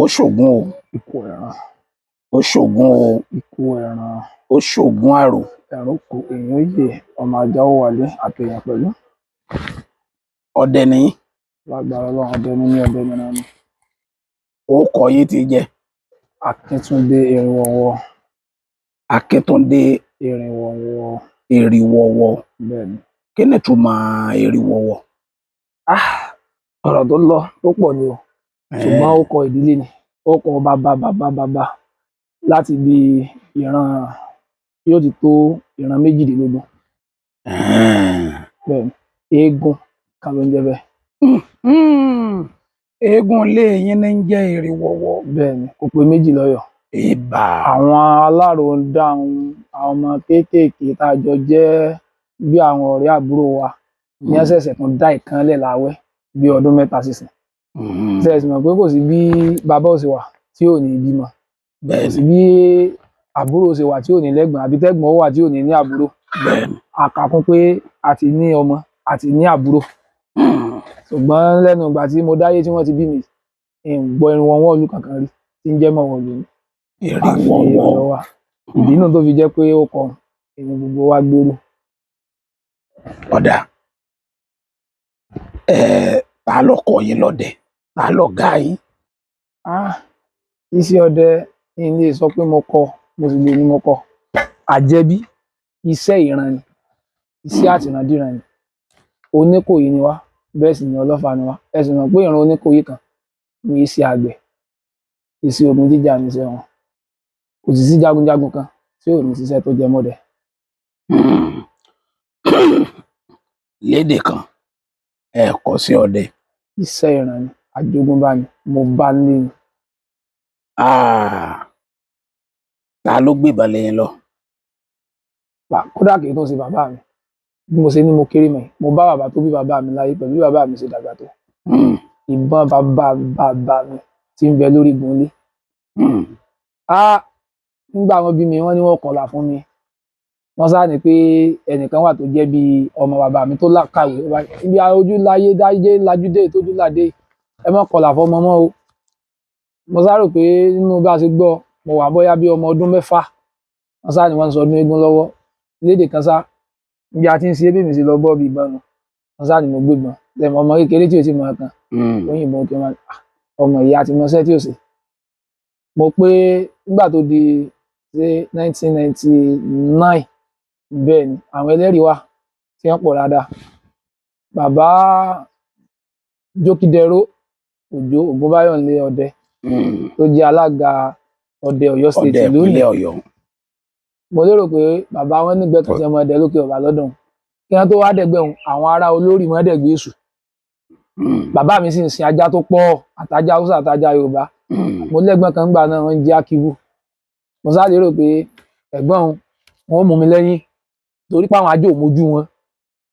Ó ṣògùn o. Ikú ẹran. Ó ṣògùn o. Ikú ẹran. Ó ṣògùn àrò. Ẹran kù, èèyàn yè, ọmọ ajá ó wálé àtẹyàn pẹ̀lú. Ọdẹ ni yín. Lágbára Ọlọ́run, ọdẹ ní mí, ọdẹ mìíràn ni. Orúkọ yín ti jẹ́? Akíntúndé Erinwọwọ. Akíntúndé Erinwọwọ. Erinwọwọ. Bẹ́ẹ̀ ni. Kí ni ìtumọ̀ Erinwọwọ? Ọ̀rọ̀ tó lọ tó pọ̀ ni o, ṣùgbọ́n ó kọ ìdílé ni, ó kọ bàbá bàbá bàbá láti bí ìran yóò ti tó ìran 18. Bẹ́ẹ̀ ni, eégún kan ló ń jẹ́ bẹ́ẹ̀. Eégún ilé yín ní ń jẹ́ Erinwọwọ. Bẹ́ẹ̀ ni, kò pé méjì lọ́yọ̀ọ́. Ìbà. Àwọn aláròǹdáhùn, àwọn ọmọ kéékèèké tá a jọ jẹ́ bí àwọn ọ̀rẹ́ àbúrò wa ní ẹ̀sẹ̀sẹ̀ tún dá ìkànlẹ̀ láwẹ́ bí ọdún 3 sísìn. Ṣé ẹ sì mọ̀ pé kò sí bí bàbá ò ṣe wà tí ò ní bímọ, kò sí bí àbúrò ṣe wà tí ò ní lẹ́gbọ̀n, àbí tẹ́gbọ̀n ó wà tí ò ní ní àbúrò. Àkàkún pé a ti ní ọmọ, a ti ní àbúrò. Ṣùgbọ́n lẹ́nu ìgbà tí mo dáyé tí wọ́n ti bí mi, n gbọ́ Erinwọwọ ìlú kankan rí tí ń jẹ́ mọ̀wọ́ lónìí. Erinwọwọ. Ìdí náà tó fi jẹ́ pé ó kọ èmi gbogbo wa gbèrú. Ọ̀dà, ta ló kọ́ yín lọ́dẹ? Ta lọ̀gá yín? Iṣẹ́ ọdẹ ní ilé sọ pé mo kọ́, mo sì lè ní mo kọ́. Àjẹbí, iṣẹ́ ìran ni, iṣẹ́ àtìrandíran ni. Oníkòyí ni wá, bẹ́ẹ̀ sì ni ọlọ́fà ni wá. Ẹ sì mọ̀ pé ìran Oníkòyí kan ní iṣẹ́ àgbẹ̀, iṣẹ́ ogun jíjà ní iṣẹ́ wọn. Kò sì sí jagunjagun kan tí ò ní ṣiṣẹ́ tó jẹ mọ́dẹ. Lédè kan, ẹ kọ́ sí ọdẹ. Iṣẹ́ ìran ni, àjogúnbá ni, mo bá ń lé ni. Ta ló gbé ìbọn lé yín lọ? Kódà kì í tún ṣe bàbá mi. Bí mo ṣe ní mo kéré mọ̀, mo bá bàbá tó bí bàbá mi láyé pẹ̀lú bí bàbá mi ṣe dàgbà tó. Ìbọn bàbá bàbá mi ti ń bẹ lórí igun ilé. Nígbà wọ́n bí mi, wọ́n ní wọ́n kọlà fún mi. Wọ́n sá ní pé ẹnìkan wà tó jẹ́ bí ọmọ bàbá mi tó lákàwé. Ibi ojú láyé dáyé lajú dé tójú ládé, ẹ má kọlà fún ọmọ mọ́ o. Mo sá rò pé nínú bá a ṣe gbọ́, mo wà bóyá bí ọmọ ọdún 6. Wọ́n sá ní wọ́n ń sọ ọdún eégún lọ́wọ́. Lédè kan sá, bí a ti ń ṣe bí mi ṣe lọ bọ́ bí ìbọn nu. Wọ́n sá ní mo gbé ìbọn. Lẹ́mọ̀ ọmọ kékeré tí ò tí mọ̀ kan. Òyìnbó kí wọ́n, ọmọ ìyá ti mọṣẹ́ tí ò ṣe. Mo pé nígbà tó di ṣe 1999, bẹ́ẹ̀ ni àwọn ẹlẹ́rìí wà tí wọ́n pọ̀ dáadáa. Bàbá Jókídẹró Òjó Ògúnbáyọ̀ nílé ọdẹ tó jẹ́ alága ọdẹ Ọ̀yọ́ State lónìí. Ọdẹ ìpínlẹ̀ Ọ̀yọ́. Mo lérò pé bàbá wọn nígbẹ́ kan tí wọ́n máa dẹ lókè ọba lọ́dún. Kí wọ́n tó wá dẹ̀gbẹ́ òun, àwọn ará olórí máa dẹ̀gbẹ́ èṣù. Bàbá mi sì ń sin ajá tó pọ̀, àtajá Haúsá àtajá Yorùbá. Mo lẹ́gbọ́n kan gbà náà, wọ́n ń jẹ́ Akíwú. Mo sá lérò pé ẹ̀gbọ́n òun, wọ́n mú mi lẹ́yìn torí pé àwọn ajá ò mójú wọn.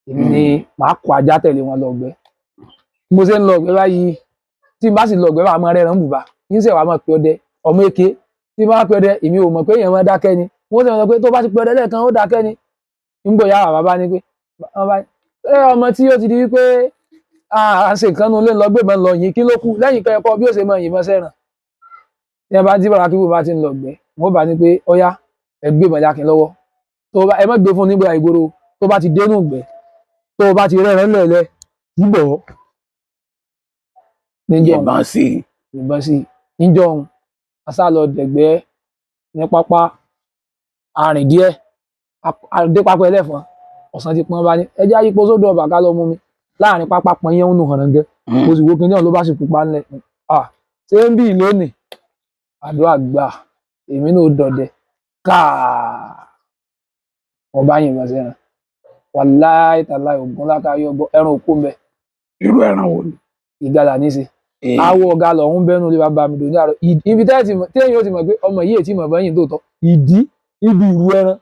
Èmi ni màá kó ajá tẹ̀lé wọn lọ ọgbẹ́. Bí mo ṣe ń lọ ọgbẹ́ báyìí, tí n bá sì lọ ọgbẹ́ bá máa rẹ́ran bùbá, yín sì wá máa pe ọdẹ ọmọ èké. Tí n bá pe ọdẹ, èmi ò mọ̀ pé èèyàn máa dákẹ́ ni. Wọ́n sì máa sọ pé tó bá ti pe ọdẹ lẹ́ẹ̀kan, ó dákẹ́ ni. Ń bọ̀ yára bàbá ni pé, bàbá ní, ẹ ọmọ tí ó ti di wípé à ń ṣe nǹkan nu ilé lọ gbébọn lọ yìn kí ló kù lẹ́yìn pé ẹ̀kọ́ bí ó ṣe máa yìnbọn sẹ́ran. Tí ẹ bá tí bàbá Akíwú bá ti ń lọ ọgbẹ́, wọ́n bá ní pé ọyá ẹ gbébọn jákin lọ́wọ́. Tó bá ẹ má gbé fún nígbà ìgboro, tó bá ti dénú ìgbẹ́, tó bá ti rẹ́ran lẹ́lẹ̀, yíbọ̀. Níjọ́ Yìnbọn sí. Yìnbọn sí. Níjọ́ òun, a sá lọ dẹ̀gbẹ́ ní pápá arìn díẹ̀, a dé pápá ẹlẹ́fọn, ọ̀sán ti pọ́n bá ní. Ẹ jẹ́ àyípo sódò ọba ká lọ mú mi. Láàrin pápá pọ́n yẹn ń nù hànàngẹ́. Mo sì wo kinní ọ̀hún ló bá sì pupa ńlẹ̀. Ṣé ń bì lónìí? Àdúrà gbà, èmi náà dọdẹ. Káà! Wọ́n bá yìnbọn sẹ́ran. Wàláì tàláì ògùn lákàáyé ọgbọ́n ẹran òkú mbẹ. Irú ẹran wo ni? Ìgalà ní í ṣe. Awọ ọ̀gá lọ̀hún bẹ́nu lé bàbá mi dòní àárọ̀. Ibi téèyàn ó ti mọ̀ pé ọmọ yìí ètí mọ̀ bẹ́yìn tó tọ́. Ìdí ibi ìrú ẹran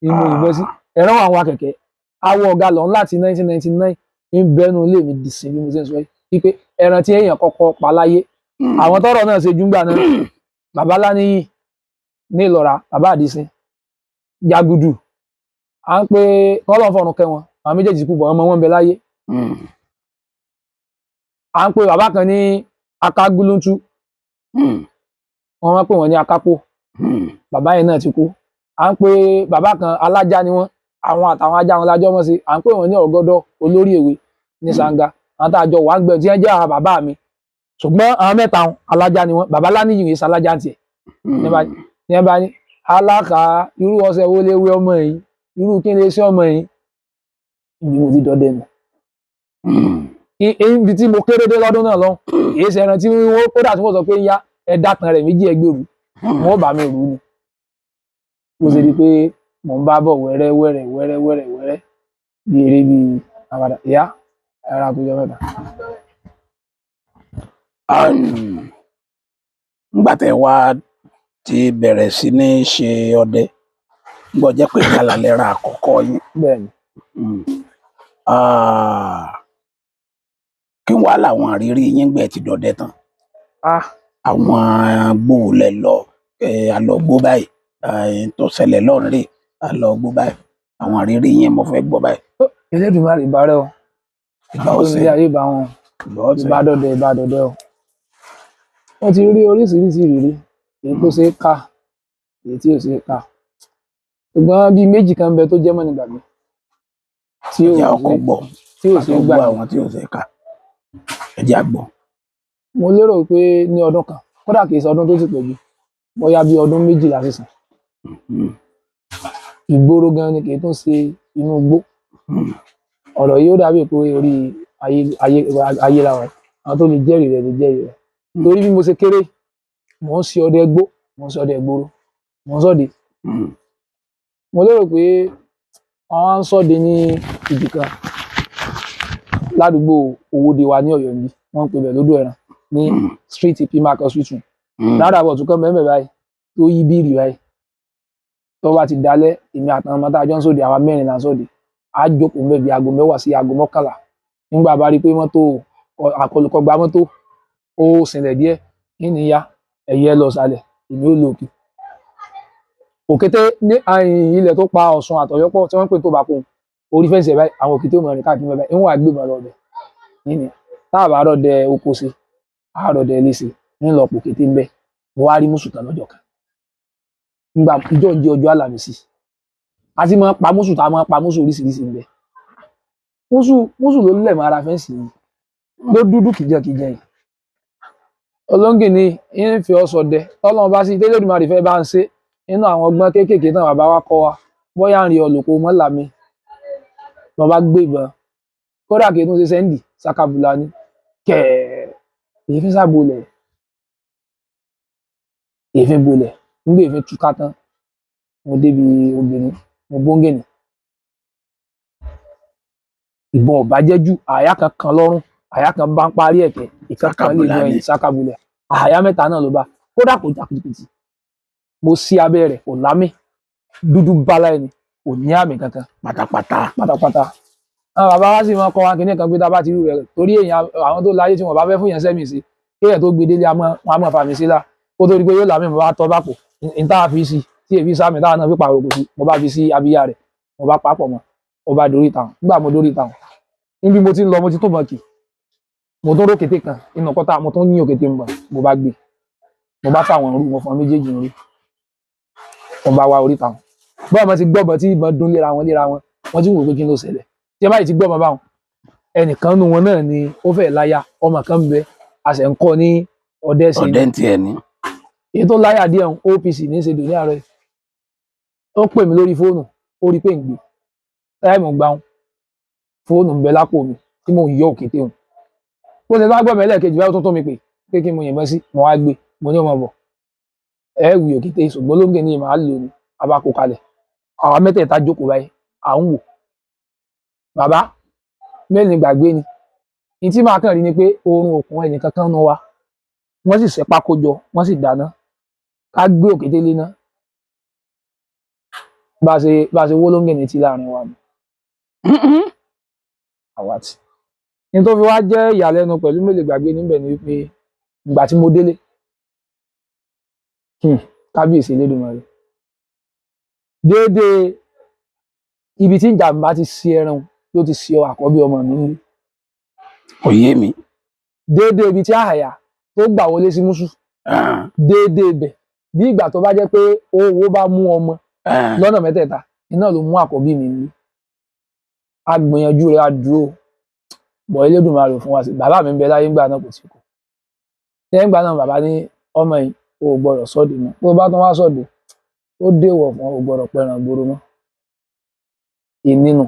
ni mo yìnbọn sí. Ẹran wà ń wa kẹ̀kẹ́. Awọ ọ̀gá lọ̀hún láti 1999 ń bẹ́nu lé mi dì sí bí mo ṣe ń sọ yìí. Wípé ẹran tí èèyàn kọ́kọ́ pa láyé. Àwọn tọ́rọ̀ náà ṣe júngbà náà. Bàbá Láníyì ní Ìlọ́ra, bàbá Àdìsín, Jagudu. À ń pe kọ́lọ́ fọ̀run kẹ́ wọn. Àwọn méjèèjì kú bọ̀, ọmọ wọn ń bẹ láyé. À ń pe bàbá kan ní Akágúlúntú. Wọ́n máa ń pè wọ́n ní Akápò. Bàbá yẹn náà ti kú. À ń pe bàbá kan, alájá ni wọ́n, àwọn àtàwọn ajá wọn lájọ́ mọ́ sí. À ń pè wọ́n ní Ọ̀gọ́dọ̀ olórí èwe ní Sanga. Àwọn tá a jọ wà ń gbẹ tí wọ́n jẹ́ àwọn bàbá mi, ṣùgbọ́n àwọn mẹ́ta wọn, alájá ni wọ́n. Bàbá Láníyì yìí ṣalájá ń tiẹ̀. Ní ẹ bá ní aláka, irú ọṣẹ wo lè wé ọmọ yìí, irú kí n lè ṣe ọmọ yìí, ibi mo ti dọdẹ nù. Ibi tí mo kéré dé lọ́dún náà lọ́hùn, kìí ṣe ẹran tí wọ́n kódà tí wọ́n sọ pé ń yá ẹ̀dá kan rẹ̀ méjì ẹgbẹ̀rú wọ́n bá mi rù ú ni. Mo ṣe di pé mò ń bá bọ̀ wẹ́rẹ́ wẹ́rẹ́ wẹ́rẹ́ wẹ́rẹ́ wẹ́rẹ́ bí eré bí àwàdà ìyá ẹ̀rọ àkójọ mẹ́ta. Nígbà tẹ́ wá ti bẹ̀rẹ̀ sí ní ṣe ọdẹ, gbọ́ jẹ́ pé ìjálá lẹ ra àkọ́kọ́ yín? Bẹ́ẹ̀ ni. Ah, kí wàá làwọn àrírí yín gbẹ ti dọdẹ tán? Ah. Àwọn gbòòlẹ lọ, àlọgbó báyìí, tó ṣẹlẹ̀ lọ́rùn rè, àlọgbó báyìí, àwọn àrírí yín mo fẹ́ gbọ́ báyìí. Elédùmarè ìbárẹ́ o. Ìgbà ọ̀sẹ̀. Ilé ayé ìbá wọn. Ìgbà ọ̀sẹ̀. Ìbádọ́dẹ ìbádọ́dẹ o. Wọ́n ti rí oríṣiríṣi ìrírí, èyí tó ṣe é kà, èyí tí ò ṣe é kà, ṣùgbọ́n bíi méjì kan ń bẹ tó jẹ́ mọ́ni gbàgbé tí ò Ẹ̀jẹ̀ ọkọ̀ gbọ́ tí ò ṣe é àtọ̀ gbọ́ gbàgbé. Àwọn tí ò ṣe é kà, ẹ̀jẹ̀ àgbọ̀. Mo lérò pé ní ọdún kan, kódà kìí ṣe ọdún tó ti pọ̀ jù, bóyá bíi ọdún 12 sísìn, ìgboro gan ni, kìí tún ṣe inú igbó. Ọ̀rọ̀ yìí ó dàbí pé orí ayé ayé ayé la wà yìí. Àwọn tó lè jẹ́rìí rẹ̀ lè jẹ́rìí rẹ̀, torí bí mo ṣe kéré, mò ń ṣe ọdẹ gbó, mò ń ṣe ọdẹ ìgboro, mò ń ṣọdẹ. Mo lérò pé àwọn á ń ṣọdẹ ní ibì kan ládùúgbò Owóde wa ní Ọ̀yọ́ níbí, wọ́n ń pè bẹ̀ lódò ẹran ní street Pimac Hospital. Roundabout kan bẹ́ẹ̀ báyìí tó yí bíìrì báyìí. Tó bá ti dalẹ̀, èmi àtàwọn ọmọ tá a jọ ń sòdì, àwa mẹ́rin là ń sòdì, á jókòó ńbẹ̀ bí aago 10 sí aago 11. Nígbà bá rí i pé mọ́tò àkọlùkọgbà mọ́tò ó sinlẹ̀ díẹ̀, kí ni ya ẹ̀yẹ lọ sàlẹ̀, èmi ò lò òkè òkété ní àyìn ilẹ̀ tó pa Ọ̀ṣun àtọ̀yọ́pọ̀ tí wọ́n ń pè tó bá kóhun orí fẹ́ǹsì ẹ̀ báyìí. Àwọn òkété ò mọ̀ rìn káàkiri báyìí, ń wà gbébọn lọ bẹ̀ nínú tá a bá rọ̀dẹ oko ṣe, a rọ̀dẹ ilé ṣe, ń lọ pò kété ńbẹ. Mo wá rí mùsùn kan lọ́jọ́ kan nígbà ìjọ ń jẹ́ ọjọ́ Àlàmísì. A ti máa pa mùsùn, tá a máa pa mùsùn oríṣiríṣi ńbẹ. Mùsùn mùsùn ló lẹ̀ mọ́ ara fẹ́ǹsì yìí, ló dúdú kìjẹkìjẹ yìí. Olóńgì ni ń fi ọ sọdẹ tọ́lọ́run bá sí tẹ́lẹ̀dùmarè fẹ́ bá ń ṣe nínú àwọn ọgbọ́n kéékèèké náà bàbá wa kọ́ wa, bóyá ń rí ọlọ́kọ mọ́ làmì wọn bá gbé ìbọn, kódà kí n tún ṣe sẹ́ńdì sakabula ni kẹ̀ẹ́, èéfín sábolẹ̀, èéfín bolẹ̀. Nígbà èéfín túká tán, mo débi obìnrin, mo bóńgìnì, ìbọn ọ̀bá jẹ́jú, àyà kan kan lọ́rùn, àyà kan bá ń parí ẹ̀kẹ́, ìkan kan lè Sakabula lọ ni. Ẹ̀yìn sakabulẹ̀, àyà mẹ́ta náà ló bá, kódà kò jà kìtìkìtì. Mo sí abẹ́ rẹ̀, kò lámì, dúdú bálá ẹni, kò ní àmì kankan. Pátápátá. Pátápátá. Àwọn bàbá wa sì máa kọ́ wa kínní kan pé tá a bá ti rú rẹ̀, torí èèyàn àwọn tó láyé tí wọn bá fẹ́ fún yẹn sẹ́mi sí, kéèyàn tó gbé délé, àmọ́ wọn á mọ̀ fàmì sí la kó tó di pé yóò lámì. Mo bá tọ́ bá pò ní tá a fi sí tí èmi sámi táwọn náà fi pàrọ̀ kò sí, mo bá fi sí abíyá rẹ̀, mo bá papọ̀ mọ́, mo bá dorí ìtàn. Nígbà mo dorí ìtàn, níbi mo ti ń lọ, mo ti tó bọ̀ kì, mo tún ró kété kan inú kọ́tà, mo tún yín òkété ń bọ̀, mo bá gbé, mo bá fáwọn rú, mo fọn méjèèjì ń rú, mo bá wá orí ìtàn. Bọ́ọ̀ mo ti gbọ́bọ̀ tí ìbọn dún léra wọn léra wọn, wọ́n ti wò pé kí ló ṣẹlẹ̀. Tí ẹ báyìí ti gbọ́bọ̀ báwọn, ẹnìkan nu wọn náà ni ó fẹ́ láyà, ọmọ kan ń bẹ, a sì ń kọ́ ní ọdẹ sí. Ọdẹ ń tiẹ̀ ní. Èyí tó láyà díẹ̀ ń OPC ní í ṣe dùn ní àárọ̀ yìí. Ó pè mí lórí fóònù, ó rí pé ń gbé táìmù gbàùn, fóònù ń bẹ lápò mi tí mò ń yọ òkété òun. Bó ṣe bá gbọ́ mi ẹlẹ́ẹ̀kejì báyìí, ó tún tún mi pè pé kí mo yìnbọn sí. Mo wá gbé, mo ní ọmọ bọ̀ ẹ wì òkété, ṣùgbọ́n lóńgẹ̀ ní màá lò ní abáko kalẹ̀. Àwa mẹ́tẹ̀ẹ̀ta jókòó báyìí, à ń wò. Bàbá mẹ́rin gbàgbé ni ní tí màá kàn rí ni pé oorun òkun ẹnì kankan nu wa, wọ́n sì ṣẹ́pá kó jọ, wọ́n sì dáná ká gbé òkété léná. Bá a ṣe wó lóńgẹ̀ ní ti láàrin wa ni àwa tí ní tó fi wá jẹ́ ìyàlẹ́nu pẹ̀lú mélòó gbàgbé níbẹ̀ ni wípé ìgbà tí mo délé, kábíyèsí Elédùmarè, déédéé ibi tí ìjàmbá ti ṣe ẹran ló ti ṣe àkọ́bí ọmọ mi nílé. Kò yé mi. Déédéé ibi tí àyà tó gbà wọlé sí mùsù. Déédéé bẹ̀ bí ìgbà tó bá jẹ́ pé owó bá mú ọmọ lọ́nà mẹ́tẹ̀ẹ̀ta iná ló mú àkọ́bí mi ní. A gbìyànjú rẹ̀, a dúró bọ̀, Elédùmarè fún wa sí. Bàbá mi ń bẹ láyé ńgbà náà, kò tí kú. Lẹ́yìn ìgbà náà, bàbá ní ọmọ yìí, o ò gbọ́dọ̀ sọ́ọ̀dì mọ́. Tó o bá tún wá sọ́ọ̀dì, ó déwọ̀ fún ọ, ò gbọ́dọ̀ pẹran gbòòrò mọ́. Ìnínú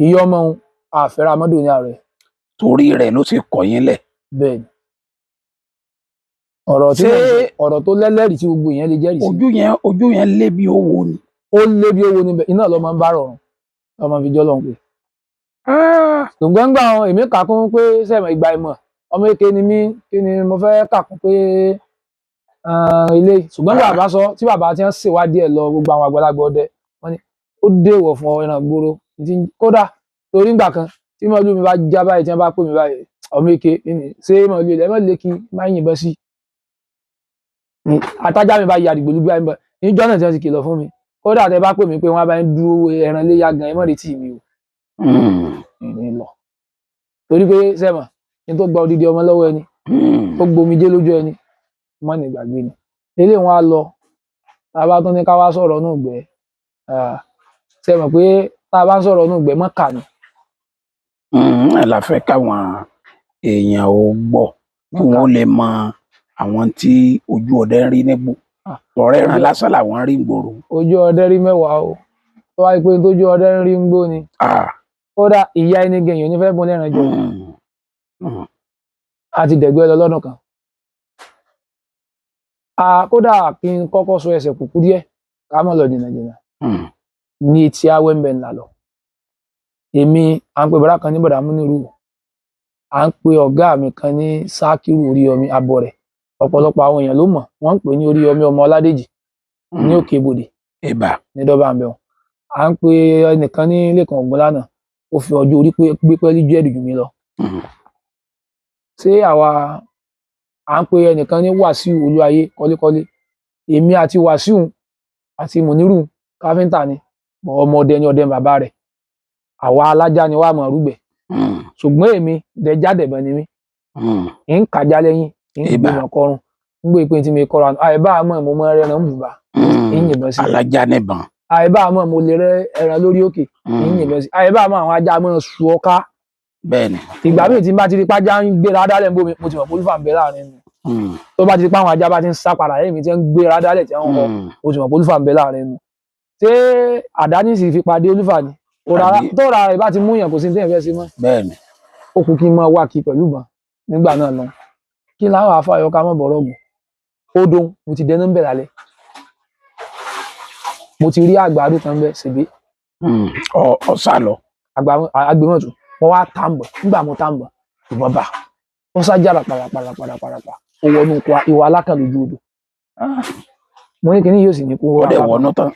ìyá ọmọ òun àfẹ́rẹ́ amọ́dò ní ààrẹ. Torí rẹ̀ ló sì kọ̀ yín lẹ̀. Bẹ́ẹ̀ ni ọ̀rọ̀ tí Ṣé- mò ń sọ, ọ̀rọ̀ tó lẹ́lẹ́rìí tí gbogbo èèyàn lè jẹ́rìí sí. Ojú yẹn lé bí owó ni. Ó lé bí owó níbẹ̀, iná ló máa ń bá rọrùn lọ́mọ fi jọ́ lọ́hùn pé ṣùgbọ́n gbà wọn, èmi kà kún pé sẹ́mi ìgbà ìmọ̀ ọmọ èké ni mí, kí ni mo fẹ́ kà kún pé ilé. Ṣùgbọ́n bàbá sọ tí bàbá ti ń ṣèwádìí ẹ̀ lọ, gbogbo àwọn àgbàlagbà ọdẹ wọn ni ó dèwọ̀ fún ẹran gbòòrò. Kódà torí ngbà kan tí màálù mi bá já báyìí, tí wọ́n bá pè mí báyìí, ọmọ èké ni, ṣé màálù ilẹ̀ mọ̀ lé kí má yìnbọn sí i, àtajà mi bá ya àdìgbòlù bí i níjọ́ náà tí wọ́n ti kìlọ̀ fún mi. Kódà tẹ bá pè mí pé wọ́n bá ń dúró ẹran léyà gan, ẹ má retí mi o, ní lọ, torí pé sẹ́mọ̀ ní tó gba odidi ọmọ lọ́wọ́ ẹni, tó gbomijé lójú ẹni mọ́ ní ìgbàgbé ni ilé wọn á lọ. Tá a bá tún ní ká wá sọ̀rọ̀ nù gbẹ́, sẹ́mọ̀ pé tá a bá ń sọ̀rọ̀ nù gbẹ́ mọ́kà ni. Ẹ la fẹ́ káwọn èèyàn ò gbọ́ kí wọ́n lè mọ àwọn tí ojú ọdẹ ń rí nígbò. Ọ̀rẹ́ ẹran lásán làwọn rí gbòòrò. Ojú ọdẹ rí mẹ́wàá o. Tó wáyé pé tójú ọdẹ ń rí ń gbó ni, kódà ìyá ẹni gẹ̀yìn ní fẹ́ bọ́n lẹ́ran jẹ. A ti dẹ̀gbẹ́ lọ lọ́dún kan. Kódà kí n kọ́kọ́ sọ ẹsẹ̀ kúkú díẹ̀ ká mọ̀ lọ jìnnàjìnnà. Ní etí awẹ́ ń bẹ̀ ńlá lọ, èmi à ń pe bàrà kan ní bọ̀dà Múnírù, à ń pe ọ̀gá mi kan ní Sákírù Oríyọmí Abọrẹ̀. Ọ̀pọ̀lọpọ̀ àwọn èèyàn ló mọ̀ wọ́n ń pè ní Oríyọmí ọmọ Ọládèjì ní Òkè Ibodè. Ibà. Ní dọ́bà ń bẹ̀ wọ́n. À ń pe ẹnìkan ní Lẹ́kan Ògúnlànà, ó fi ọjọ́ orí gbé pẹ́ẹ́lí ju ẹ̀dùn jù mí lọ. Ṣé àwa à ń pe ẹnìkan ní Wàsíù Olúayé kọ́lékọ́lé. Èmi àti Wàsíù àti Mùnírù káfíńtà ni, ọmọ ọdẹ ni, ọdẹ bàbá rẹ̀. Àwa alájá ni wàá mọ̀ rúgbẹ̀. Ṣùgbọ́n èmi dẹjádẹ̀bọ̀n ni mí, ń kájá lẹ́yìn, ń gbìmọ̀ kọrùn ń gbé ìpín tí mi kọra àìbá àmọ́ mo mọ ẹran ń bùbá ń yìnbọn sí. Alájá níbọn. Àìbá àmọ́ mo lè rẹ ẹran lórí òkè ń yìnbọn sí. Àìbá àmọ́ àwọn ajá máa su ọká. Bẹ́ẹ̀ni. Ìgbà míì tí n bá ti rí pájá ń gbéra dálẹ̀ ń bómi, mo ti mọ̀ pé olúfà ń bẹ láàrin mi. Tó bá ti rí páwọn ajá bá ti ń sá padà lẹ́yìn mi tí ń gbéra dálẹ̀ tí ń họ, mo ti mọ̀ pé olúfà ń bẹ láàrin mi. Ṣé àdáni sì fi pàdé olúfà ni tó ra rẹ̀ bá ti mú yàn, kò sí ní tẹ́yìn fẹ́ sí mọ́. Bẹ́ẹ̀ni. Ó kú kí n máa wá kí pẹ̀lú ìbọn nígbà náà lọ. Kí láwọn afáyọ ká mọ̀ bọ̀rọ̀ gùn ó dóhun. Mo ti dẹnu ń bẹ̀ lálẹ́, mo ti rí àgbàdo kan bẹ́ ṣèbí. Ọ sá lọ. Àgbẹ̀mọ̀tò mo wá tàǹbọ̀. Nígbà mo tàǹbọ̀, ìbọn bà wọ́n sá jára parapara parapara, ó wọnú ìwà alákàn lójú odò. Mo ní kíní yóò sì ní kó. Ó dẹ̀ wọnú tán.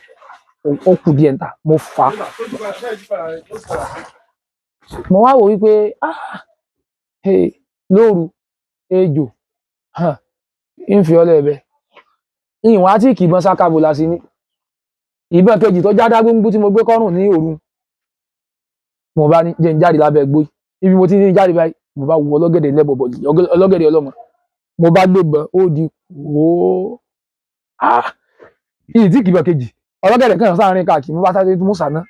Ó kù díẹ̀ níta, mo fà á. Mo wá wò wípé lóru ejò ń fi ọlẹ́ ẹ̀bẹ̀ ìwọ̀n àti ìkìbọn sákàbò la sí ní ìbọn kejì tó já dágbóngbó tí mo gbé kọ́rùn ní òru. Mo bá ní jẹ́ ń jáde lábẹ́ gbó ibi mo ti ní jáde báyìí, mo bá wọ ọlọ́gẹ̀dẹ̀ lẹ́bọ̀bọ̀, ọlọ́gẹ̀dẹ̀ ọlọ́mọ, mo bá gbé bọn, ó di wòó ìyí tí ìkìbọn kejì ọlọ́gẹ̀dẹ̀ kan sáárín káàkiri. Mo bá sáré mú sàná,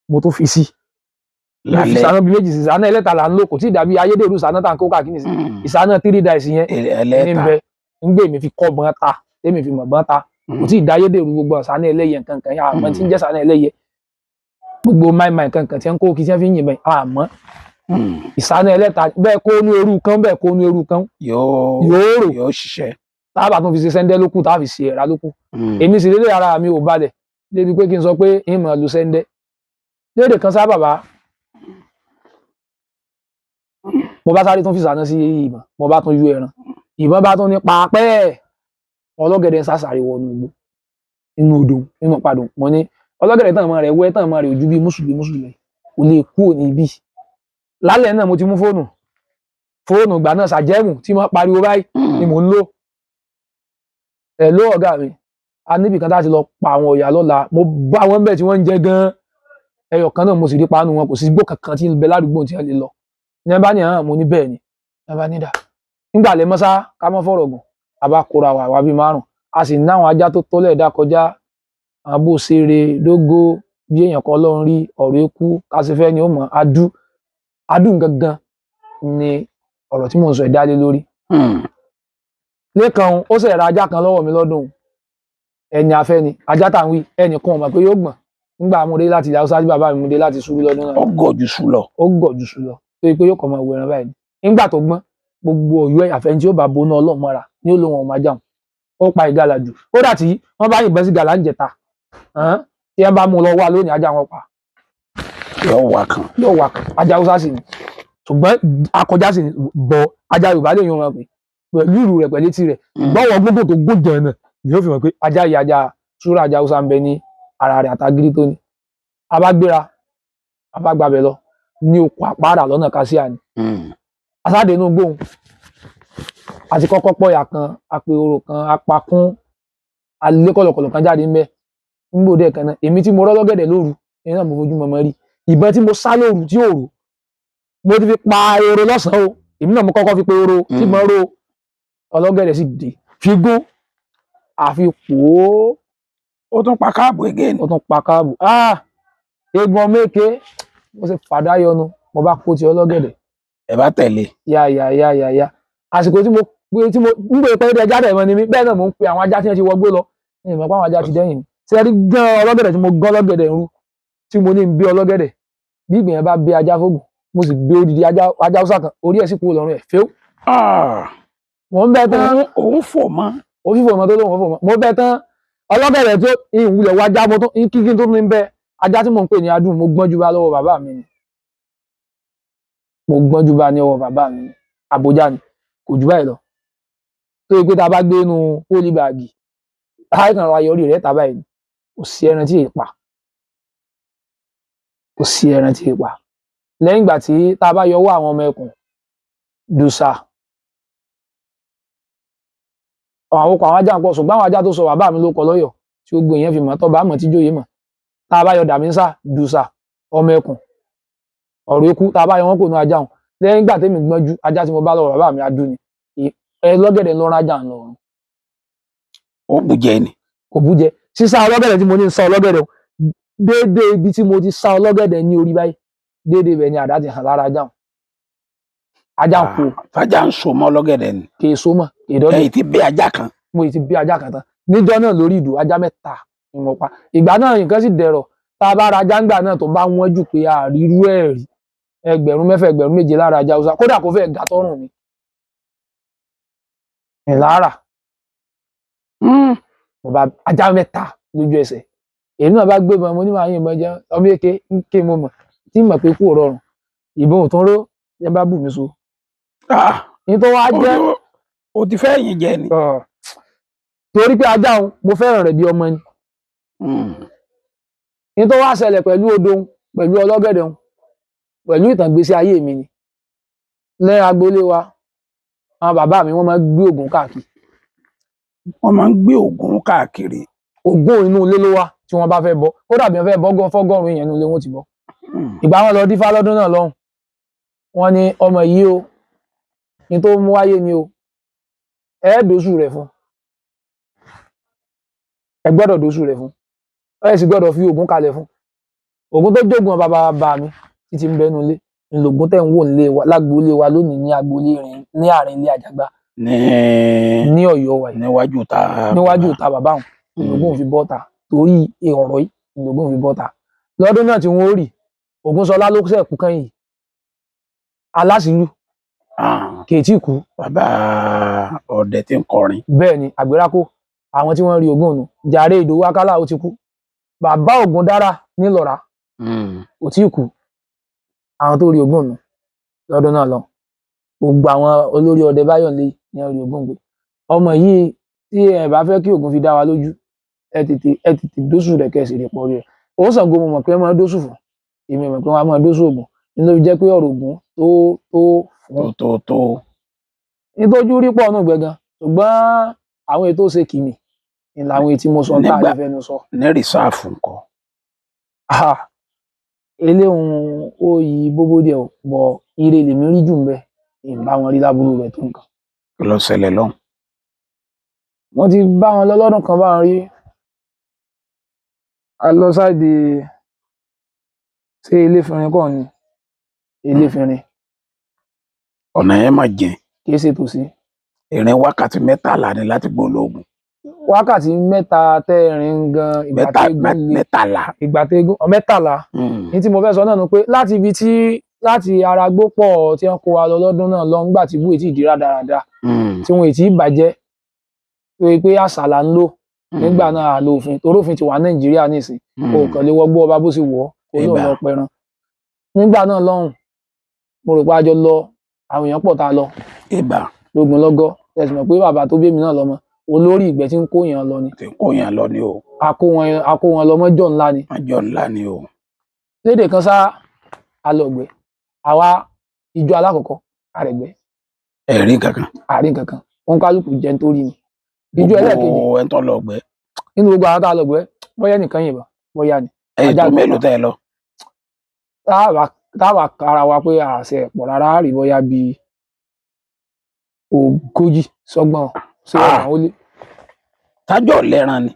mo tó fi sí lálẹ́. Ìsáná bíi méjì sí, ìsáná ẹlẹ́ta là ń lò, kò tí ì dàbí ayédèrú ìsáná tá à ń kó káàkiri sí. Ìsáná three dice yẹn ní ẹlẹ́ta bẹ ń gbé mi fi kọ́ bọ́n ta, tèmi fi mọ̀ bọ́n ta. Kò tí ì dáyédèrú gbogbo ìsáná ẹlẹ́yẹ nǹkan yẹn, àmọ́ tí ń jẹ́ ìsáná ẹlẹ́yẹ gbogbo máìmáì nǹkan tí ń kó kí tí wọ́n fi ń yìnbọn, àmọ́ ìsáná ẹlẹ́ta bẹ́ẹ̀ kó nú eru kan, bẹ́ẹ̀ kó nú eru kan. Yóò yóò rò. Yóò ṣiṣẹ́. Táàbà tún fi ṣe sẹ́ńdẹ́ lókù, táà fi ṣe ẹ̀rá lókù. Èmi sì lélẹ̀, ara mi ò balẹ̀ débi pé kí n sọ pé ń mọ̀ lu sẹ́ńdẹ́ lédè kan sá. Bàbá, mo bá sáré tún fi sàná sí ìbọn, mo bá tún yú ẹran, ìbọn bá tún ní paapẹ́. Ọlọ́gẹ̀dẹ̀ ń sásàrè wọnú igbó inú odò nínú padò. Mo ní ọlọ́gẹ̀dẹ̀ tàn mọ́ rẹ̀ wẹ́ tàn mọ́ rẹ̀ ojú bíi mùsùlùmí mùsùlùmí kò lè kúrò níbí lálẹ́ náà. Mo ti mú fóònù, fóònù ìgbà náà ṣàjẹ́mù tí mo pariwo báyìí ni mò ń lò. Ẹ̀ ló ọ̀gá mi, a níbì kan láti lọ pa àwọn ọ̀yà lọ́la. Mo bá wọn bẹ̀ tí wọ́n ń jẹ gan-an, ẹyọ kan náà mo sì rí panu wọn. Kò sí igbó kankan tí ń bẹ ládùúgbò tí wọ́n lè lọ ní ẹ bá ní hàn. Mo ní bẹ́ẹ̀ ni ẹ bá ní dà nígbà lẹ mọ́sá ká mọ́ fọ̀rọ̀ gùn. A bá kóra wà wá bíi márùn, a sì ní àwọn ajá tó tọ́lẹ̀ dá kọjá, àwọn bó ṣeré dógó bí èèyàn kan lọ́run rí ọ̀rọ̀ eku kásífẹ́ ni ó mọ̀ adú adú gangan ni ọ̀rọ̀ tí mò ń sọ ìdálé lórí. Lẹ́kan ó sì ra ajá kan lọ́wọ́ mi lọ́dún ẹni afẹ́ ni ajá tá à ń wí, ẹnì kan ò mọ̀ pé yóò gbọ̀n nígbà mo dé láti ilẹ̀ Haúsá tí bàbá mi mú dé láti Sùúrù lọ́dún náà. Ó gọ̀ jù sùn lọ. Ó gọ̀ jù sùn lọ tó yẹ pé yóò kọ́ máa wo ẹran báyìí nígbà tó gbọ́n. Gbogbo Ọ̀yọ́ àfẹn tí ó bá boná Ọlọ́run mọ́ra ní ó lóun ọmọ ajá òun ó pa ìgalà jù. Kódà tí wọ́n bá yìnbọn sí gàlà ń jẹta, tí wọ́n bá mú un lọ wá lónìí, ajá wọn pa. Yóò wà kan. Yóò wà kan. Ajá Haúsá sì ni, ṣùgbọ́n akọjá sì ni bọ ajá Yorùbá lè yan wọn pé pẹ̀lú ìrù rẹ̀ pẹ̀lú etí rẹ̀ gbọ́wọ́ gbogbo tó gùn jẹ̀ náà ni yóò fi mọ̀ pé ajá yìí ajá súrà ajá Haúsá ń bẹ ní ara rẹ̀ àtagírí tó ní. A bá gbéra, a bá gbabẹ̀ lọ ní oko àpárá lọ́nà kásíà ni. Asáde inú gbóhùn àti kọ́kọ́ pọ̀yà kan, apè orò kan, apakún alẹ́ kọ̀lọ̀kọ̀lọ̀ kan jáde ńbẹ ńgbòdè kan náà. Èmi tí mo rọ́ lọ́gẹ̀dẹ̀ lóru èmi náà mo fojú mọ́mọ́ rí ìbọn tí mo sá lóru tí òru mo ti fi pa ehoro lọ́sàn-án o. Èmi náà mo kọ́kọ́ fi pe ehoro tí mo ro ọlọ́gẹ̀dẹ̀ sì dé fi gún àfi pòó. Ó tún pa káàbù again. Ó tún pa káàbù. Ah, egun ọmọ èké mo sì fàdá yọnu, mo bá kó ti ọlọ́gẹ̀dẹ̀. Ẹ bá tẹ̀lé. Ya ya ya ya ya, àsìkò tí mo pé tí mo ń gbé pé ẹja dẹ̀ mọ́ ni mí bẹ́ẹ̀ náà mo ń pe àwọn ajá tí wọ́n ti wọgbó lọ ní ìmọ̀ pé àwọn ajá ti dẹ́yìn mi ṣe rí gán ọlọ́gẹ̀dẹ̀ tí mo gán ọlọ́gẹ̀dẹ̀ ń rú tí mo ní ń bí ọlọ́gẹ̀dẹ̀ bí ìgbìyànjú bá bí ajá fóògùn mo sì gbé odidi ajá ajá Haúsá kan orí ẹ̀ sì kúrò lọ́rùn ẹ̀ fẹ́ẹ́. Mo ń bẹ tán. Òun fò mọ́. Ó fífò mọ́ tó lóun fò mọ́. Mo bẹ tán ọlọ́gẹ̀dẹ̀ tó ìwúlẹ̀ wájá mo tó kíkí tó ní bẹ ajá tí mò ń pè ní adùn. Mo gbọ́njú bá lọ́wọ́ bàbá mi ni, mo gbọ́njú bá ní ọwọ́ bàbá mi ni. Àbújá ni kò jù báyìí lọ tó yẹ pé tá a bá gbé inú pólíbàgì àìkàn ra yọrí rẹ̀ tàbá yìí. Kò sí ẹran tí èè pa, kò sí ẹran tí èè pa. Lẹ́yìn ìgbà tí tá a bá yọwọ́ àwọn ọmọ ẹkùn dùsà àwọn ọkọ̀ àwọn ajá ń pọ̀, ṣùgbọ́n àwọn ajá tó sọ bàbá mi ló kọ lọ́yọ̀ tí ó gbé yẹn fi mọ̀ tọ́ bá mọ̀ tí jóye mọ̀. Tá a bá yọ dàmísà dùsà ọmọ ẹkùn ọ̀rọ̀ ikú tá a bá yọ wọn kò nu ajá wọn. Lẹ́yìn ìgbà tẹ́mi gbọ́njú ajá tí mo bá lọ́wọ́ bàbá mi adú ni ẹ lọ́gẹ̀dẹ̀ ló rán ajá ń lọ. Ó bùjẹ ni. Kò bújẹ sísá ọlọ́gẹ̀dẹ̀ tí mo ní ń sá ọlọ́gẹ̀dẹ̀ o déédéé ibi tí mo ti sá ọlọ́gẹ̀dẹ̀ ní orí báyìí déédéé ibẹ̀ ni àdá ti hàn lára ajá wọn. Ajá ń kó. Fájà ń so mọ́ ọlọ́gẹ̀dẹ̀ ni. Kì í so mọ́ ìdọ́dẹ. Ẹ̀yìn tí bí ajá kan. Mo ti bí ajá kan tán níjọ́ náà lórí ìdò ajá mẹ́ta ni mo pa. Ìgbà náà nǹkan sì dẹ̀rọ̀ tá a bá ra ajá ńgbà náà tó bá wọ́n jù pé àrírú ẹ̀ rí 6,000 7,000 lára ajá Haúsá kódà kó fẹ́ẹ̀ ga tọ́rùn mi ìlara mo bá ajá mẹ́ta lójú ẹsẹ̀. Èyí náà bá gbébọn mo ní màá yìnbọn jẹ ọmọ èké ń ké mo mọ̀ tí mọ̀ pé kú rọrùn ìbọn ò tún ró yẹn bá bù mí so. Ní tó wá jẹ́ o ti fẹ́ yìn jẹ ni. Torí pé ajá òun mo fẹ́ràn rẹ̀ bí ọmọ ni. Ní tó wá ṣẹlẹ̀ pẹ̀lú odò òun pẹ̀lú ọlọ́gẹ̀dẹ̀ òun pẹ̀lú ìtàn ìgbésí ayé mi ni lẹ́yìn agboolé wa àwọn bàbá mi wọ́n máa ń gbé ògùn káàkiri. Wọ́n máa ń gbé ògùn káàkiri. Ògùn inú ilé ló wà tí wọ́n bá fẹ́ bọ kódà bí wọ́n fẹ́ bọ gán fọ́gọ́rùn èèyàn inú ilé wọn ti bọ. Ìgbà wọn lọ dífá lọ́dún náà lọ́hùn wọ́n ní ọmọ yìí o ní tó mú wáyé ni o ẹ dóṣù rẹ̀ fún ẹ gbọ́dọ̀ dóṣù rẹ̀ fún ẹ sì gbọ́dọ̀ fi ògùn kalẹ̀ fún ògùn tó jogun bàbá bàbá mi títí ń bẹnu ilé ńlọgùn tẹ̀ ń wò nílé wa lágboolé wa lónìí ní agboolé rìn ní àárín ilé Àjàgbá ní Ọ̀yọ́ wa yìí níwájú ta níwájú ta bàbá òun ńlọgùn fi bọ́ta torí ọ̀rọ̀ yìí ńlọgùn fi bọ́ta lọ́dún náà tí wọ́n ó rì Ògúnṣọlá ló ṣẹ̀ kú kẹ́yìn aláṣìlú kì í tí kú. Bàbá ọdẹ tí ń kọrin. Bẹ́ẹ̀ ni àgbérákò àwọn tí wọ́n rí ogún ònu jàre Ìdòwú Akálà ó ti kú bàbá Ògúndára nílọ̀rá kò tí kú àwọn tó rí ogún ònu lọ́dún náà lọ gbogbo àwọn olórí ọdẹ Báyọ̀lé ni wọ́n rí ogún gbé ọmọ yìí tí ẹ bá fẹ́ kí Ògún fi dá wa lójú ẹ tètè dóṣù rẹ̀ kẹsì rẹ̀ pọ̀ rí ẹ̀ ó Ṣàngó mo mọ̀ pé wọ́n máa dóṣù fún èmi mọ̀ pé wọ́n á máa dóṣù Ògún ní ló fi jẹ́ pé ọ̀rọ̀ Ògún tó tó fún tó tó nítorí rí pọ̀ nù gbẹ̀gan ṣùgbọ́n àwọn ètò ṣe kìmì ni làwọn ètí mo sọ tá a lè fẹnu sọ. Ní rìsáàfù nǹkan. Eléhùn ó yí bóbó díẹ̀ bọ̀ ire lèmi rí jù ń bẹ ìbá wọn rí lábúrú rẹ̀ tó nǹkan. Kí ló ṣẹlẹ̀ lọ́hùn? Mo ti bá wọn lọ lọ́dún kan báwọn rí. A lọ sáìdì, ṣé Iléfinrin kọ́ ni? Iléfinrin. Ọ̀nà yẹn mà jìn. Kì í ṣe tòsí. Ìrìn wákàtí 13 ni láti gbólógùn. Wákàtí 3 tẹ́rin gan ìgbà tẹ́gùn le. 13. Ìgbà tẹ́gùn 13. Ní tí mo fẹ́ sọ náà ni pé láti ibi tí láti ara gbó pọ̀ tí wọ́n kó wa lọ lọ́dún náà lọ ńgbà tí búwèé tí ìdí rádaràda tí wọn ì tí ì bàjẹ́, tó yẹ pé àṣà là ń lò nígbà náà, àlò òfin torí òfin ti wà Nàìjíríà nísìn, o kàn lè wọgbó ọba bó ṣe wọ̀ ọ́ kó lóun lọ pẹran. Nígbà náà lọ́hùn, mo rò pé a jọ lọ, àwọn èèyàn pọ̀ tá a lọ lógun lọ́gọ́. Ẹ sì mọ̀ pé bàbá tó bí èmi náà lọ́mọ olórí ìgbẹ́ tí ń kó èèyàn lọ ni. Tí ń kó yàn lọ ni o. A kó wọn lọ mọ́jọ́ ńlá ni. Mọ́jọ́ ńlá ni o. Lédè kan sá, a lọ gbẹ́ àwa ìjọ alákọ̀ọ́kọ́ àrẹ̀gbẹ́. Ẹ̀rí kankan. Àrí kankan, wọn kálukú jẹ nítorí ni. Ìjọ ẹlẹ́ẹ̀kejì. Gbogbo ẹni tó lọ gbẹ́. Nínú gbogbo àwọn tá a lọ gbẹ́, bóyá nìkan yìnbọn bóyá ni. Ẹ̀yìn tó mélòó tẹ́ ẹ lọ. Táwa kára wa pé àṣẹ pọ̀ rárá rí bóyá bíi 40 sọ́gbọ̀n sí ọ̀nà ó lé. Tájọ́ lẹ́ran ni.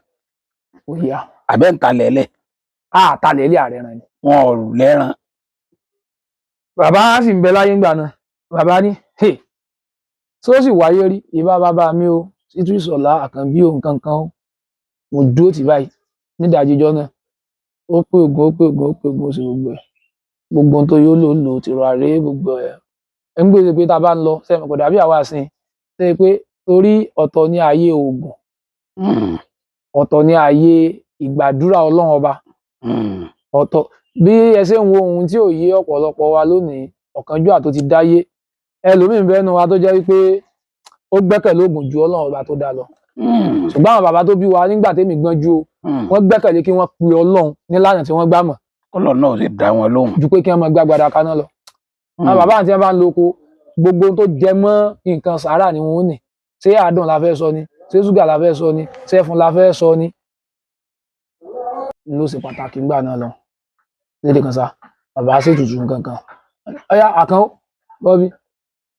Òyà. Àbẹ́ ń talẹ̀ lẹ̀. Àtàlẹ̀ ilé ààrẹ ràn ni. Wọn ò lẹ́ran. Bàbá sì ń bẹ láyé ńgbà náà. Bàbá ní tó sì wáyé rí ìbá bàbá mi o, Ṣítù Ìṣọ̀lá Àkànbí o, nǹkan kan o. Mo dúró tì báyìí nídàájíjọ́ náà. Ó pé ògùn, ó pé ògùn, ó pé ògùn, ó sì gbogbo ẹ̀. Gbogbo ohun tó yóò lò lò ti rọ àrè gbogbo ẹ̀. Ẹ ń gbèsè pé tá a bá ń lọ sẹ́mi kò dàbí àwa sìn. Ṣé pé torí ọ̀tọ̀ ní ayé ògùn, ọ̀tọ̀ ní ayé ìgbàdúrà Ọlọ́run ọba, ọ̀tọ̀ bí ẹ ṣe ń wo ohun tí ò yé ọ̀pọ̀lọpọ̀ wa lónìí, ọ̀kánjúà tó ti dáyé. Ẹlòmíín bẹ́nu wa tó jẹ́ wípé ó gbẹ́kẹ̀lé ògùn ju Ọlọ́run ọba tó dá lọ. Ṣùgbọ́n àwọn bàbá tó bí wa nígbà tẹ́mi gbọ́njú o, wọ́n gbẹ́kẹ̀lé kí wọ́n pe Ọlọ́run nílànà tí wọ́n gbà mọ̀. Ọlọ́run náà sì dá wọn lóhùn. Ju pé kí wọ́n máa gbàgbàdà kaná lọ. Àwọn bàbá àti wọn bá ń lo oko, gbogbo tó jẹ mọ́ nǹkan sàárà ni wọ́n ní. Ṣé àádùn la fẹ́ sọ ni? Ṣé ṣúgà la fẹ́ sọ ni? Ṣé ẹfun la fẹ́ sọ ni? Ló ṣe pàtàkì ńgbà náà lọ. Lédè kan sá, bàbá ṣètùtù nǹkan kan. Ọ̀yá Àkànó, Bọ́bí,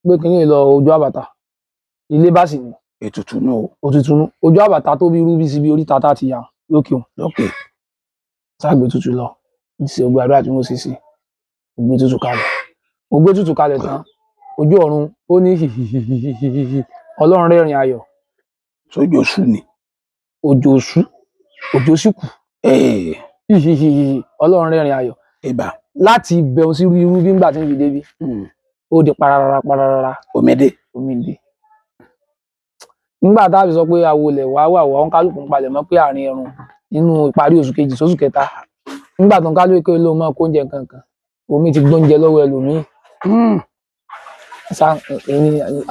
gbé kínní lọ ojú àbàtà. Ilé bá sì ní. Ètùtù nù o. Òtútù nù. Ojú àbàtà tó bí irú bí síbi oríta tá ti yà lókè òun. Lókè. Sáàgbé tutù lọ. Ṣe ògbé àdúrà tí mo ṣe sí. Ògbé tutù kalẹ̀. Ògbé tutù kalẹ̀ tán. Ojú ọ̀run ó ní hihihihihihi. Ọlọ́run rẹ́rìn ayọ̀. Sójú oṣù ni. Òjò oṣù. Òjò sì kù. Hihihihihi. Ọlọ́run rẹ́rìn ayọ̀. Ìbà. Láti bẹ̀rù sí irú bí ńgbà tí ń fi débi. Ó di pararara pararara. Omi dé. Omi dé. Nígbà tá a fi sọ pé awolẹ̀ wá wà wá, òun kálukú ń palẹ̀ mọ́ pé àárín ẹ̀rùn nínú ìparí oṣù kejì sóṣù kẹta. Nígbà tó ń kálukú ló máa kó oúnjẹ kankan, omi ti gbóúnjẹ lọ́wọ́ ẹlòmíì.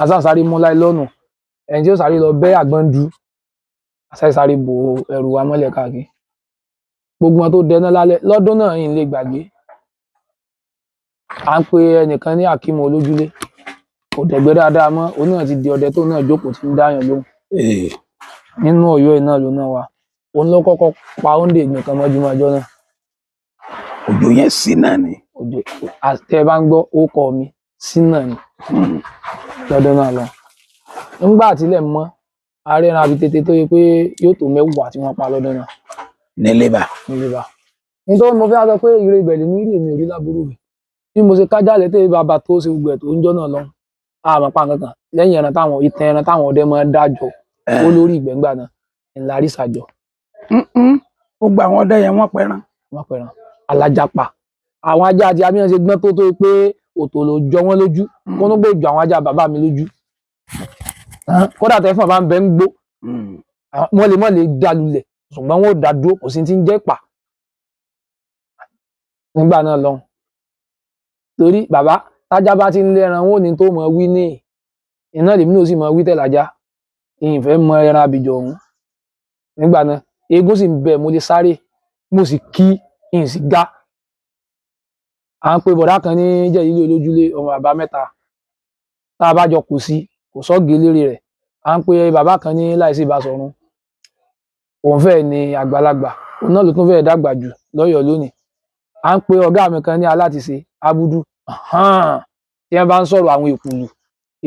Asánsáré mú láìlọ́nù, ẹni tí ó sáré lọ bẹ́ àgbọn du, asánsáré bo ẹrù wa mọ́lẹ̀ káàkiri. Gbogbo wọn tó dẹná lálẹ́ lọ́dún náà yìí lè gbàgbé. À ń pe ẹnìkan ní Akímọ̀ Olójúlé, kò dẹ̀gbẹ́ dáadáa mọ́, òun náà ti di ọdẹ tó náà jókòó tí ń dáyàn lóhùn. Nínú Ọ̀yọ́ iná ló náà wà, òun ló kọ́kọ́ pa òǹdè ìgbìn kan mọ́júmọ́ ọjọ́ náà. Òjò yẹn sí náà ni. Òjò tẹ ẹ bá ń gbọ́ ó kọ mi sí náà ni lọ́dún náà lọ. Nígbà tílẹ̀ mọ́, arẹ́ran àbí tètè tó yẹ pé yóò tó 10 tí wọ́n pa lọ́dún náà. Nílé bá. Nílé bá. Nítorí mo fẹ́ sọ pé ire ìbẹ̀lẹ̀ mi rí èmi ò rí láburú mi. Bí mo ṣe kájàlẹ̀ tẹ́ bàbá tó ṣe gbogbo ẹ̀ tó ń jọ́ náà lọ, àmọ́ pa nǹkan kan lẹ́yìn ẹran táwọn ìtàn ẹran táwọn ọdẹ máa ń dájọ́ ó lórí ìgbẹ́ngbà náà ńlá rí sàjọ. Gbogbo àwọn ọdẹ yẹn wọ́n pẹran. Wọ́n pẹran alájàpá. Àwọn ajá àti abíyàn ṣe gbọ́n tó tó pé òtò ló jọ wọ́n lójú, kó ló gbé jọ àwọn ajá bàbá mi lójú. Kódà tẹ́fọ̀n bá ń bẹ ń gbó, wọ́n lè mọ̀ lè dá lulẹ̀, ṣùgbọ́n wọ́n ò dá dúró, kò sí ti ń jẹ́ ìpà. Nígbà náà lọ. Torí bàbá tájá bá ti ń lé ẹran, wọn ò ní tó mọ wí ní iná lèmi náà sì mọ wí tẹ̀lájá. Ìyìnfẹ́ mọ ẹran àbìjọ ọ̀hún. Nígbà náà, eégún sì ń bẹ, mo lè sáré, mo sì kí, ìyìn sì ga. À ń pe bọ̀dá kan ní Jẹ̀lílì Olójúlé, ọmọ bàbá mẹ́ta. Tá a bá jọ kò sí, kò sọ́ọ̀gì eléré rẹ̀. À ń pe bàbá kan ní Láìsí Ìbásọ̀run. Òun fẹ́ ni àgbàlagbà, òun náà ló tún fẹ́ dàgbà jù lọ́yọ̀ọ́ lónìí. À ń pe ọ̀gá mi kan ní Alátìṣe, Abudu. Tí wọ́n bá ń sọ̀rọ̀ àwọn èkùlù,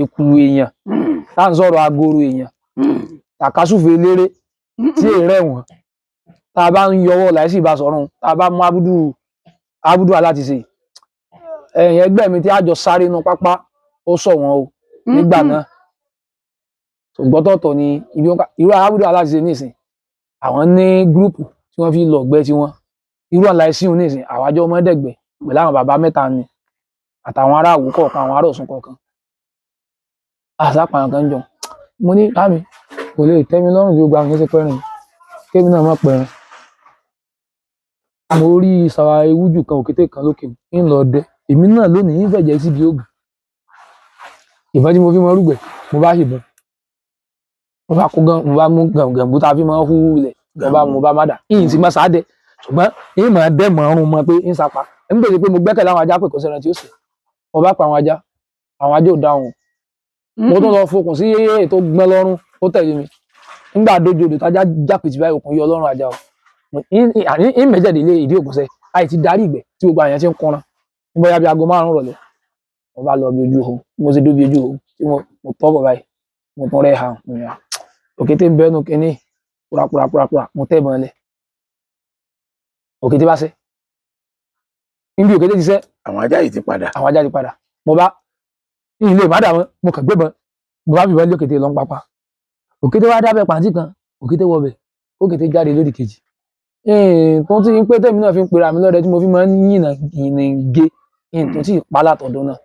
èkùlù èèyàn, tá à ń sọ̀rọ̀ agoro èèyàn, Tàkásùfè eléré tí èrè wọn tá a bá ń yọwọ́ láìsí ìbásọ̀rùn, tá a bá mú abudu abudu alátiṣe ẹ̀yìn ẹgbẹ́ mi tí a jọ sáré inú pápá, ó sọ wọn o nígbà náà. Ṣùgbọ́n tọ̀tọ̀ ni ibi wọn irú abudu alátiṣe nísìn, àwọn ní gúrúùpù tí wọ́n fi lọ ọ̀gbẹ́ tiwọn. Irú ọ̀la ẹ̀sìn nísìn, àwọn àjọ ọmọdẹ̀gbẹ́ pẹ̀lú àwọn bàbá mẹ́ta ni àtàwọn ará Àwó kọ̀ọ̀kan, àwọn ará Ọ̀ṣun kọ̀ọ̀kan, àṣàpà kan jọ. Mo ní bámi kò lè tẹ́ mi lọ́rùn bí gbogbo àwọn yẹn ṣe pẹ́ràn yìí, kémi náà má pẹran. Mo rí sàrà ewújù kan, òkété kan lókè ń lọ dẹ èmi náà lónìí, ń fẹ̀jẹ̀ síbi ògùn ìbọn tí mo fi mọ rúgbẹ. Mo bá ṣèbọn, mo bá kó gan, mo bá mú gàngànbú tá a fi máa ń hú ilẹ̀, mo bá mú, bá má dà ìyìn sì máa sáadẹ, ṣùgbọ́n ìyìn máa dẹ́ mọ́ ọrùn mọ́ pé ń sapa ń gbèsè pé mo gbẹ́kẹ̀lé àwọn ajá pé kò sẹ́ran tí ó sì. Mo bá pa àwọn ajá, àwọn ajá ò dáhùn. Mo tún lọ fokùn sí èyí tó gbọ́n lọ́rùn, ó tẹ̀lé mi. Nígbà dojú odò tájá jápèjì báyìí, òkun yọ lọ́rùn ajá o. Àní ń mẹ́jẹ̀dẹ̀ ilé ìdí ògùnṣẹ́ àì ti darí ìgbẹ́ tí gbogbo àyàn ti ń kúnra ní bóyá bí aago 5 rọ̀lẹ́. Mo bá lọ bí ojú ihò, mo ṣe dóbi ojú ihò tí mo tọ́ bọ̀ báyìí, mo tún rẹ́ ha mo ní, "Ah, òkété ń bẹ́nu kínní púrapúrapúrapúra." Mo tẹ́ ìbọn lẹ̀, òkété bá sẹ́ níbi òkété ti sẹ́. Àwọn ajá yìí ti padà. Àwọn ajá ti padà. Mo bá ilé ìbádà wọn, mo kàn gbébọn, mo bá fìbọn lé òkété lọ ń pápá. Òkété wá dábẹ́ pàǹtí kan, òkété wọbẹ̀, òkété jáde lódì kejì. Tó ti ń pé tèmi náà fi ń pera mi lọ́dẹ tí mo fi máa ń yìnà yìnà gé tó tí ì pa látọ̀dún náà.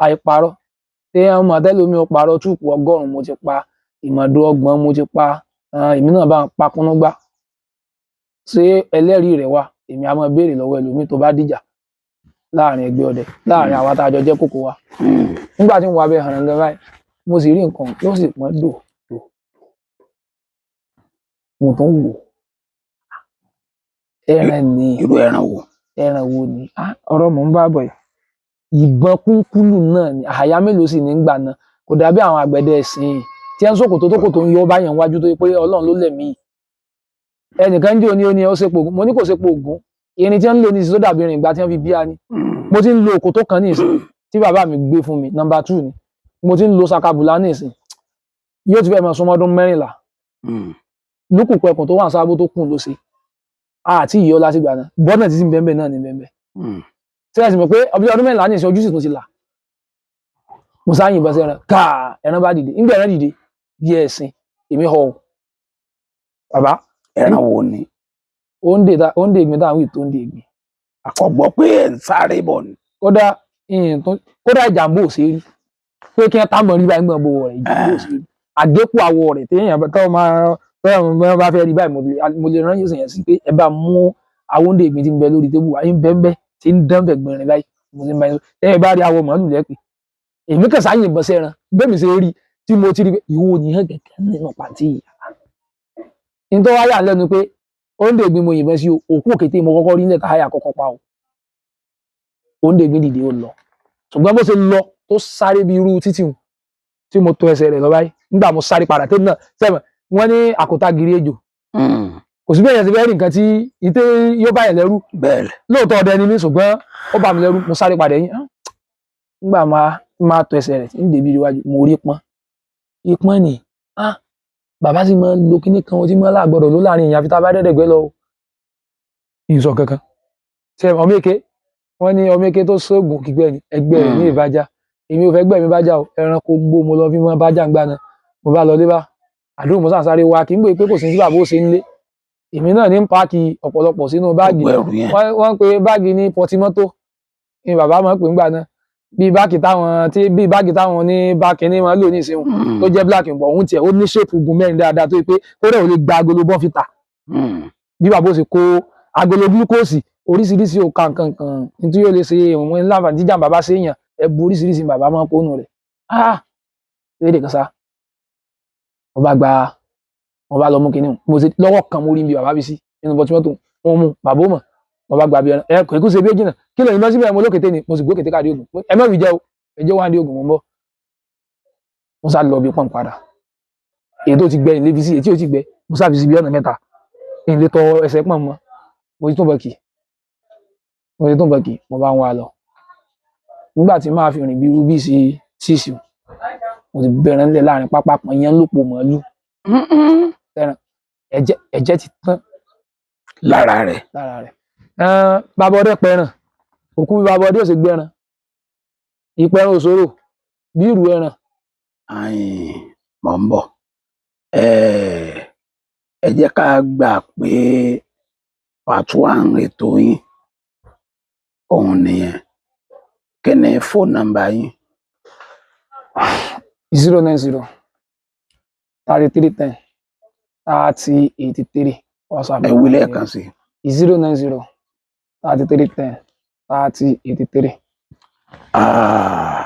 Àìparọ́ tí wọ́n mọ̀ tẹ́lómi ó parọ́ túùpù 100 mo ti pa, ìmọ̀dó 30 mo ti pa. Èmi náà bá ń pa kúnúgbá. Ṣé ẹlẹ́rìí rẹ̀ wà? Èmi á máa béèrè lọ́wọ́ ẹlòmíì tó bá dìjà láàrin ẹgbẹ́ ọdẹ, láàrin àwa tá a jọ jẹ́ kókó wa. Nígbà tí mo wà bẹ́ẹ̀ hàn gan báyìí, mo sì rí nǹkan ló sì pọ́n dò dò, mo tún wò, ẹran ni. Irú ẹran wo? Ẹran wo ni? Ah, ọ̀rọ̀ mò ń bá bọ̀ yìí. Ìbọn kúnkúlù náà ni, àyà mélòó sì ní gbà náà. Kò dàbí àwọn àgbẹ̀dẹ ẹ̀sìn tí ẹ ń sòkòtò tó kò tó ń yọ báyẹn wájú tó yẹ pé Ọlọ́run ló lẹ̀mí. Ẹnìkan jẹ́ òní, ó ní ó ṣepo ògùn. Mo ní kò ṣepo ògùn, irin tí wọ́n ń lò ní ìsìn tó dàbí irin ìgbà tí wọ́n fi bí a ní. Mo ti ń lo òkòtó kan ní ìsìn tí bàbá mi gbé fún mi, nọ́mbà 2 ni mo ti ń lo sakabula ní ìsìn, yóò ti fẹ́ máa súnmọ́ ọdún 14. Lúkùkù ẹkùn tó wà ní sábó tó kùn ló ṣe àti ìyọ́ láti gbà náà, bọ́nà títí bẹ́ẹ̀ náà ní bẹ́ẹ̀. Tí ẹ sì mọ̀ pé ọdún 14 ní ìsìn, ojú sì tún ti là. Mo sá yìnbọn sí ẹran káà, ẹran bá dìde. Nígbà ẹran dìde bí ẹ̀sìn, èmi họ o bàbá. Ẹran wo ni? Ó ń dè tá, ó ń dè ìgbín táwọn wí tó ń dè ìgbín. Àkọ́gbọ́ pé ẹ̀ ń sáré bọ̀ ni. Kódà ìyìn tó kódà ìjàmbá ò ṣe é rí pé kí wọn tá mọ̀ rí báyìí gbọ̀n bò rẹ̀, ìjàmbá ò ṣe é rí. Àgékù àwọ̀ rẹ̀ téèyàn bá tọ́ máa tọ́ bá fẹ́ rí báyìí, mo lè rán yóò sèyàn sí pé ẹ bá mú awóńdè ìgbín tí ń bẹ lórí tébù wa, ń bẹ ń bẹ tí ń dán bẹ̀ gbìnrín báyìí. Mo ti ń bá yín sọ, tẹ́ ẹ bá rí awọ màálù lẹ́pẹ́, èmi kàn sáyìn ìbọn sẹ́ran bẹ́ẹ̀ mi ṣe rí tí mo ti rí pé ìwọ ni hàn kẹ̀kẹ́ nínú pàǹtí yìí. Ní tó wáyà lẹ́nu pé ó ń dègbin mo yìnbọn sí o, òkú òkété mo kọ́kọ́ rí nílẹ̀ táyà kọ́kọ́ pa o. Ó ń dègbin dìde, ó lọ, ṣùgbọ́n bó ṣe lọ tó sáré bí irú títì hùn tí mo tọ ẹsẹ̀ rẹ̀ lọ báyìí. Nígbà mo sáré padà tẹ́lẹ̀ náà sẹ́mọ̀ wọ́n ní àkótá gírí ejò. Kò sí bẹ́ẹ̀ yẹn ti fẹ́ rí nǹkan tí ìtẹ́ yóò bá yẹn lẹ́rú. Bẹ́ẹ̀. Lóòótọ́ ọdẹ ni mí, ṣùgbọ́n ó bà mí lẹ́rú, mo sáré padà yín. Nígbà máa tọ ẹsẹ̀ rẹ̀ tí ń débi iwájú, mo rí pọ́n ìpọ́n ni. Ah, bàbá sì máa ń lo kíní kan tí máa ń lágbọ́dọ̀ ló láàrin èèyàn àfi tá a bá dẹ́dẹ̀gbẹ́ lọ o. Ìsọ̀ kankan ṣe ọmọ èké, wọ́n ní ọmọ èké tó sóògùn kígbẹ́ ni ẹgbẹ́ rẹ̀ ní ìbájá. Èmi ò fẹ́ gbẹ́ mi bájá o, ẹranko gbó mo lọ fi mọ́ bájá ń gbà náà. Mo bá lọ dé bá àdúgbò, mo sàn sáré wá kí n gbé pé kò sí ní tí bàbá ó ṣe ń lé èmi náà ní ń páàkì ọ̀pọ̀lọpọ̀ sínú báàgì. Gbogbo ẹrù yẹn. Wọ́n ń pe báàgì ní pọtimọ́tò ni bàbá máa ń pè ń gbà náà, bíi báàgì táwọn tí bíi báàgì táwọn ní báàkì ní máa ń lò ní ìsìn tó jẹ́ black bọ̀ òun tiẹ̀ ó ní shape gun mẹ́rin dáadáa tó yẹ pé kódà ò lè gba agolo bọ́ǹfìtà. Bí bàbá ó ṣe kó agolo glucose oríṣiríṣi òka nǹkan kan nítorí ó lè ṣe òun láǹfààní jíjà bàbá ṣe èèyàn ẹbu oríṣiríṣi bàbá máa ń kónú rẹ̀. Ah, lédè kan sá mo bá gba, mo bá lọ mú kinní, mo ṣe lọ́wọ́ kan, mo rí ibi bàbá fi sí nínú bọtímọ́tò wọn mú bàbá ó mọ̀. Mo bá gba bí ẹran ẹ kò kú ṣe bí ó jìnnà kí lóyún lọ síbẹ̀, mo lókété ni mo sì gbókété káàdì ògùn. Ẹ má fi jẹ́ o, ẹ jẹ́ wá ní ògùn, mo ń bọ̀. Mo sá lọ bí pọ́n padà, èyí tó ti gbẹ ìlé fi sí, èyí tí ò ti gbẹ mo sá fi sí bí ọ̀nà mẹ́ta ìlé tọ ẹsẹ̀ pọ̀n mọ́. Mo ti tún bọ̀ kì, mo ti tún bọ̀ kì, mo bá ń wá lọ. Nígbà tí màá fi rìn bí irú bí sí sísì, mo ti bẹ̀rẹ̀ ńlẹ̀ láàrin pápá pọ̀n yẹn lópo màálù. Ẹ̀jẹ̀, ẹ̀jẹ̀ ti tán lára rẹ̀. Lára rẹ̀. Bàbá ọdẹ pẹran òkú, bí bàbá ọdẹ ò sì gbẹran ìpẹran òṣòro bí ìrù ẹran. Ayin, mò ń bọ̀. Ẹ jẹ́ ká gbà pé part one ètò yín òun nìyẹn. Kí ni phone number yín? 090 3310 3083, WhatsApp. Ẹ wí lẹ́ẹ̀kan sí. 090 3310 3083. Ah,